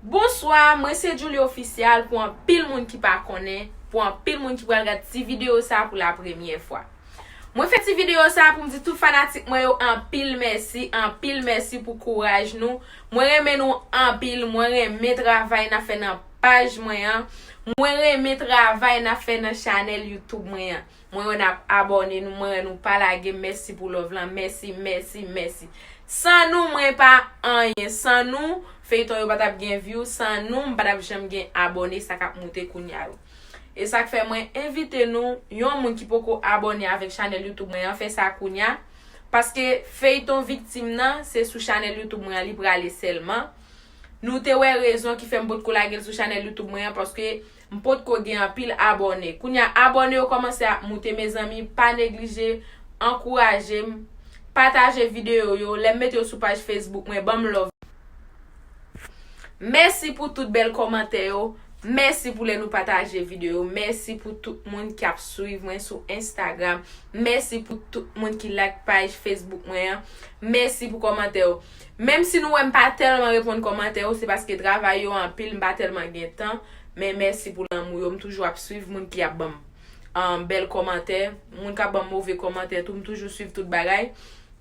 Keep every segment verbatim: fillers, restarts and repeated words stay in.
Bonswa, mwen se Djoulie Official, pou anpil moun ki pa konnen, pou anpil moun ki pral gad ti videyo sa pou la premyè fwa. Mwen fè ti videyo sa pou m di tout fanatik mwen yo anpil mèsi, anpil mèsi pou kouraj nou. Mwen renmen nou anpil, mwen renmen travay n ap fè nan paj mwen an. Mwen renmen travay n ap fè nan chanèl YouTube mwen an. Mwen wè n ap abòne nou, mwen wè nou pa lage m. Mèsi pou love lan, mèsi, mèsi, mèsi. San nou, mwen pa anyen. San nou, feyton yo pa t ap gen view. San nou, m pa t ap janm gen abòne sa k ap moute kounya yo. E sa k fè mwen envite nou, yon moun ki poko abòne avèk chanèl YouTube mwen an, fè sa kounya. Paske feyton Viktim nan, se sou chanèl YouTube mwen an li prale sèlman. Nou te wè rezon ki fè m potko lage l sou chanèl YouTube mwen an, paske m potko gen anpil abòne. Kounya, abòne yo kòmanse ap moute, mezanmi, pa neglije ankouraje m, pataje videyo yo, lè m mete yo sou paj Facebook mwen, ban m love. Mèsi pou tout bèl kòmantè yo. Mèsi pou lè nou pataje videyo yo. Mèsi pou tout moun k ap swiv mwen sou Instagram. Mèsi pou tout moun ki like paj Facebook mwen an. Mèsi pou kòmantè yo. Menm si nou wè m pa tèlman reponn kòmantè yo, se paske travay yo anpil, m pa tèlman gen tan. Men mèsi pou lanmou yo. M toujou ap swiv moun ki ap ban m, um, bèl kòmantè, moun k ap ban m move kòmantè tou, m toujou swiv tout bagay.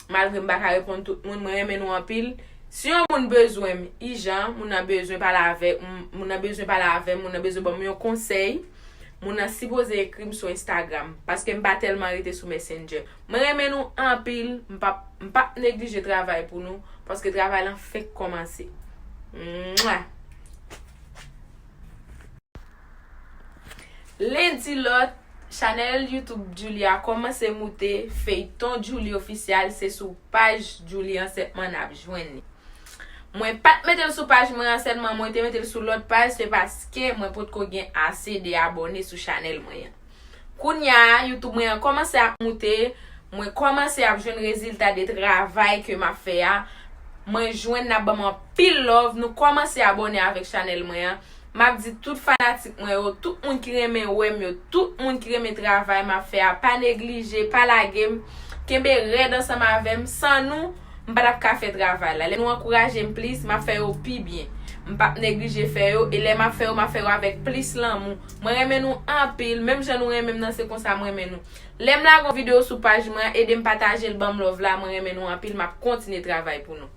Malgre m pa ka reponn tout moun, mwen renmen nou anpil. Si yon moun bezwen m, ijan, moun nan bezwen pale avè m, moun nan bezwen pale avè m, moun nan bezwen ban m yon konsèy, moun nan sipoze ekri m sou Instagram, paske m pa tèlman rete sou Messenger. Mwen renmen nou anpil, m p ap, m p ap neglije travay pou nou, paske travay lan fenk kòmanse. Mwa! Lendi lòt, chanèl YouTube Djoulie a kòmanse moute, feyton Djoulie Official, se sou paj Djoulie an sèlman n ap jwenn li. Mwen pa t mete l sou paj mwen an sèlman, mwen te mete l sou lòt paj, se paske mwen potko gen ase de abòne sou chanèl mwen an. Kounya a, YouTube mwen an kòmanse ap moute, mwen kòmanse ap jwenn rezilta de travay ke m ap fè a. Mwen jwenn n ap ban m anpil love, nou kòmanse abòne avèk chanèl mwen an. M ap di tout fanatik mwen yo, tout moun ki renmen wè m yo, tout moun ki renmen travay m ap fè a, pa neglije, pa lage m, kenbe rèd ansanm avè m. San nou, m pa t ap ka fè travay la. Lè nou ankouraje m plis, m ap fè yo pi byen. M p ap neglije fè yo, e lè m ap fè yo, m ap fè yo avèk plis lanmou. Mwen renmen nou anpil, menm jan nou renmen m nan, se konsa m renmen nou. Lè m lage yon videyo sou paj mwen an, ede m pataje l, ban m love la, mwen renmen nou anpil, m ap kontinye travay pou nou.